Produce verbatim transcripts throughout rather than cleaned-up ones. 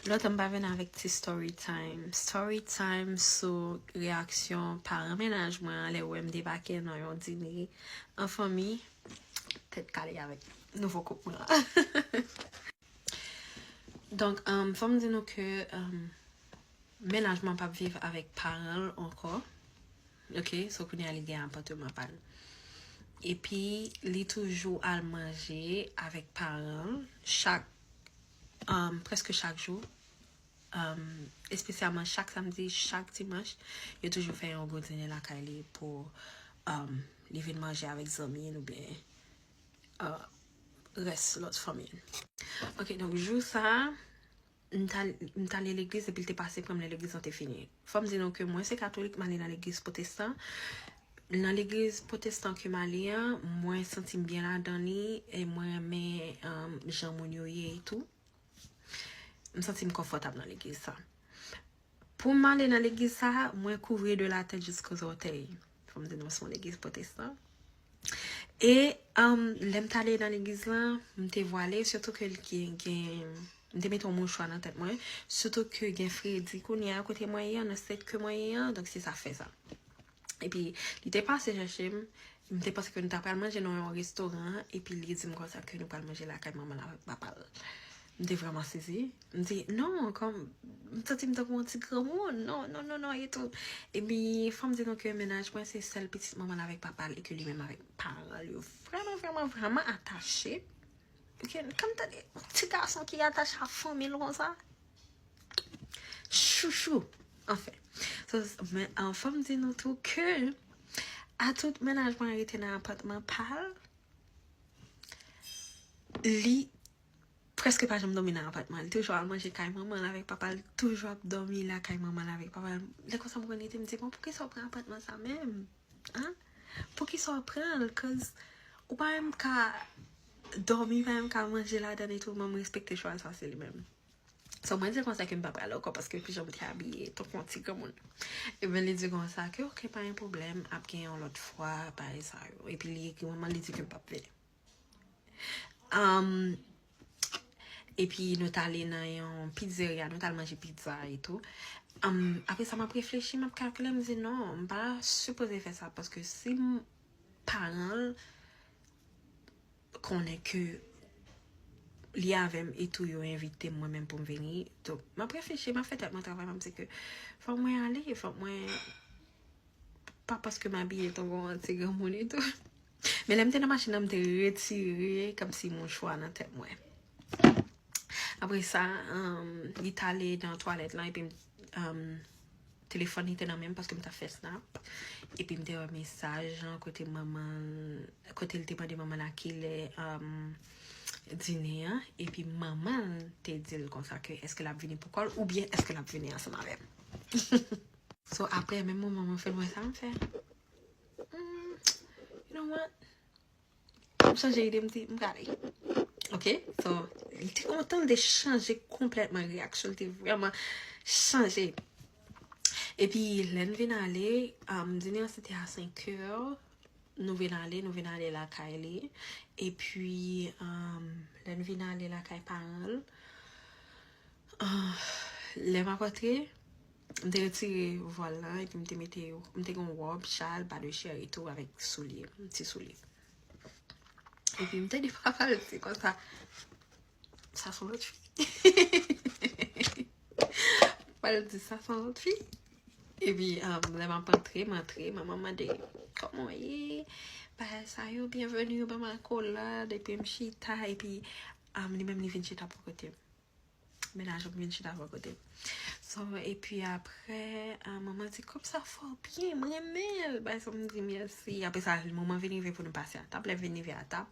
Lontan m pa vin avèk ti story time. Story time sou reyaksyon paran mennaj mwen an lè yo wè m debake nan yon dine an fanmi. Tèt kale avèk nouvo koup mwen an. Donk, um, fò m di nou ke um, mennaj mwen p ap viv avèk paran l ankò. Ok, so kounye a li gen apatman pa l. Epi, li toujou al manje avèk paran l chak, um, prèske chak jou. Um, espesyalman chak samdi, chak dimanch, yo toujou fè yon gwo dine lakay li pou um, li vin manje avèk zanmi l oubyen uh, rès lòt fanmi l. Ok, donk jou sa a, m t al- m t ale legliz epi l te pase pran m lè legliz lan te fini. Fò m di nou ke mwen se katolik, m ale nan legliz pwotestan. Nan legliz pwotestan ke m ale an, mwen santi m byen ladan li e mwen renmen um, jan moun yo ye etou. M santi m konfòtab nan legliz sa. Pou m ale nan legliz sa, mwen kouvri de la tèt jisko zòtèy. Fò m di nou se yon legliz pwotestan. E um, lè m t ale nan legliz lan, m te vwale, sitou ke l gen, gen, m te mete yon mouchwa nan tèt mwen, sitou ke gen fredi kounye a kote mwen ye an, nan sèk ke mwen ye an, donk se sa k fè sa. Epi, li te pase chèche m, m te panse ke nou ta pral manje nan yon restoran, epi li di m konsa ke nou pral manje lakay manman l avèk papa l. M te vrèman sezi. M di, non, kòm, m santi m tankou yon ti granmoun. Non, non, non, non, e tou. Epi, fò m di nou ke mennaj mwen se sèl pitit manman l avèk papa l e ke li menm avèk paran l yo vrèman, vrèman, vrèman atache. Ok, kòm tande yon ti gason ki atache a fanmi l konsa. Chouchou. Anfen. So, men, an, fò m di nou tou ke atout mennaj mwen rete nan apatman pa l, li prèske pa janm dòmi nan apatman. Li toujou al manje kay manman l avèk papa l, toujou ap dòmi lakay manman l avèk papa l. Lè konsa m konn rete, m di, bon, poukisa w pran apatman sa menm? Hein? Poukisa w pran l? Cause ou pa menm ka dòmi, pa menm ka manje ladan l etou, men m respekte chwa l, sa se li menm. So, mwen di l konsa ke m pa pral ankò paske pi jan m te abiye, tankou yon ti granmoun. Ebyen, li di konsa ke, ok, pa gen pwoblèm, ap gen yon lòt fwa, bagay sa yo. Epi li ekri manman l, li di ke m p ap vini. Um, epi nou t ale nan yon pizzeria, nou t al manje pizza etou. Um, apre sa, m ap reflechi, m ap kalkile, m di non, m pa sipoze fè sa paske si m paran l konnen ke li avè m etou yo envite m mwen menm pou m vini. Donk, m ap reflechi, m ap fè tèt mwen travay, m ap di ke fòk mwen ale, fòk mwen pa paske m abiye tankou yon ti granmoun etou. Men lè m te nan machin nan, m te retire kòmsi mouchwa nan tèt mwen. Apre sa, um, li t ale nan twalèt lan epi um, telefòn li te nan men m paske m t ap fè snap. Epi m te wè mesaj lan kote manman, kote l te mande manman l a kilè um, dine an. Epi manman l te di l konsa ke èske l ap vini pou kò l oubyen èske l ap vini ansanm avè m. So, apre, menm moman mwen fè l wè sa, m fè, "Hmm, you know what? M chanje ide, m di, m prale." Ok? So, li te kontan, li te chanje konplètman, reyaksyon l te vrèman chanje. Epi, lè n vin ale, um, dine an se te a senkè, nou vin ale, nou vin ale lakay li. Epi, um, lè n vin ale lakay paran l, Ah, lè m ap antre, m te retire vwal lan epi m te mete, m te gen yon wòb, chal, pa de chè etou avèk soulye, ti soulye. Epi m tande papa l di konsa, "Sa se yon lòt fi." Papa l di, "Sa se yon lòt fi." Epi, um, lè m ap antre, m antre, manman mande, "Kòman w ye?" Bagay sa yo, "Byenveni, ban m akolad." Epi m chita, epi um, li menm li vin chita bò kote m. Mennaj mwen vin chita bò kote m. So, epi apre, ah, manman di, "Kòm sa fè w byen, m renmen l." Bay sa m di mèsi. Apre sa, moman vin rive pou nou pase a tab. Lè vin rive a tab,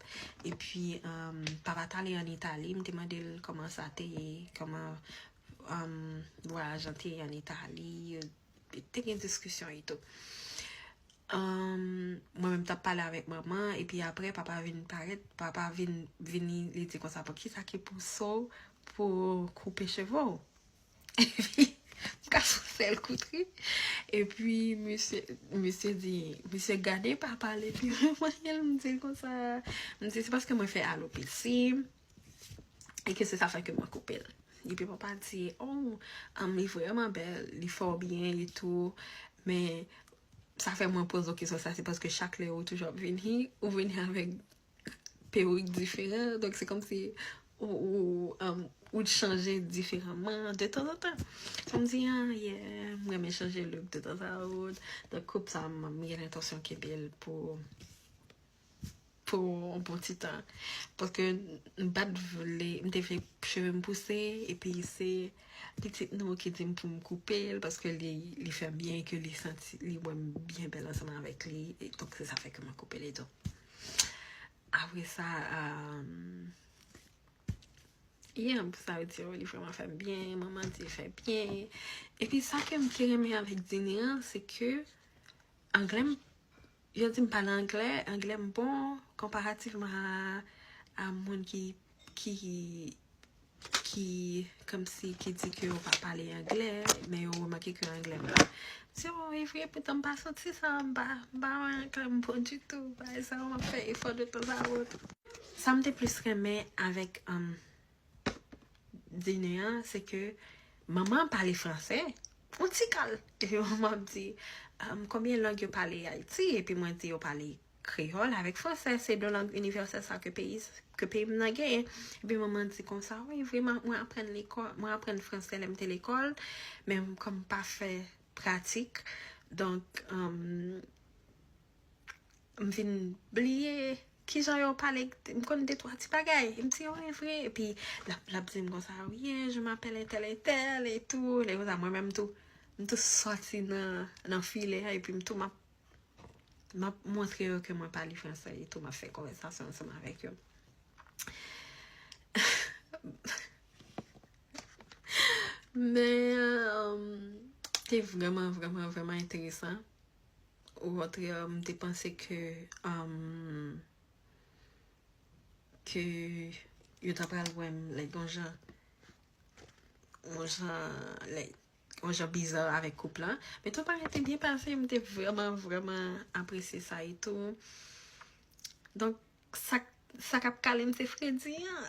epi um, papa t ale ann Itali. M te mande l kòman sa te ye, kòman um, vwayaj lan te ye ann Itali. Te gen diskisyon etou. Um, mwen menm t ap pale avèk manman, epi apre, papa vin parèt, papa vin, vini, li di konsa, "Poukisa ki pouse w pou koupe cheve w?" Epi, m ka sou sèl kout ri. Epi, misye, misye di, misye gade papa l, epi mwen, mwen, m di l konsa, m di, "Se paske mwen fè alopesi, e ke se sa fè ke mwen koupe l." Epi papa di, oh, um, li vrèman bèl, li fè w byen e tou. Men sa fè mwen poze w kesyon sa, se paske chak lè ou toujou ap vini, ou vini avèk perik diferan. Donk se kòmsi ou, ou, um, ou t chanje diferaman de tanzantan. So m di, ah, yeah, m renmen chanje look de tanzantan. Donk koup sa, m, m gen lentansyon kenbe l pou pou yon bon ti tan. Paske m pa t vle, m te vle cheve m pouse, epi se pitit nou ki di m pou m koupe l, paske li, li fè m byen, ke li santi, li wè m byen bèl ansanm avèk li, e donk se sa fè ke mwen koupe l e tou. Apre sa, um, yeah, pou sa yo di, oh, li vrèman fè m byen, manman di fè byen. Epi sa ke m te renmen avèk Dine an, se ke anglè m, yo di m pale anglè, anglè m bon, konparativman a, a moun ki, ki, ki, kòmsi, ki di ke yo pa pale anglè, men yo remake ke anglè m bon. Se, oh, e vre, poutan m pa santi sa, m pa, m pa wè anglè m bon ditou, bagay sa yo, m ap fè efò de tanzawòt. Sa m te plis renmen avèk, um, Dine an, se ke manman pale fransè, yon ti kal. Epi manman ap di, um, konbyen lang yo pale Ayiti? Epi mwen di yo pale kreyòl avèk fransè. Se de lang inivèsèl sa ke peyi, ke peyi m nan genyen. Epi manman di konsa, wi, vre, mwen, mwen aprann lekòl, mwen aprann fransè lè m te lekòl, men m kòm pa fè pratik. Donk, um, m vin bliye kijan yo pale, m konn de twa ti bagay. M di, oh, e vre. Epi l ap, l ap di m konsa, wi, je m'appelle entèl entèl e tou. Lè konsa, mwen menm tou, m tou sòti nan, nan filè a, epi m tou m ap, m ap montre yo ke mwen pale fransè e tou, m ap fè konvèsasyon ansanm avèk yo. Men, um, te vrèman, vrèman, vrèman enteresan. Ou kontrè, m te panse ke, um, ke yo ta pral wè m, like, yon jan, yon jan, like, yon jan biza avèk koup la. Men tout bagay te byen pase, m te vrèman, vrèman apresye sa e tou. Donk, sa, sa k ap kale m se fredi an.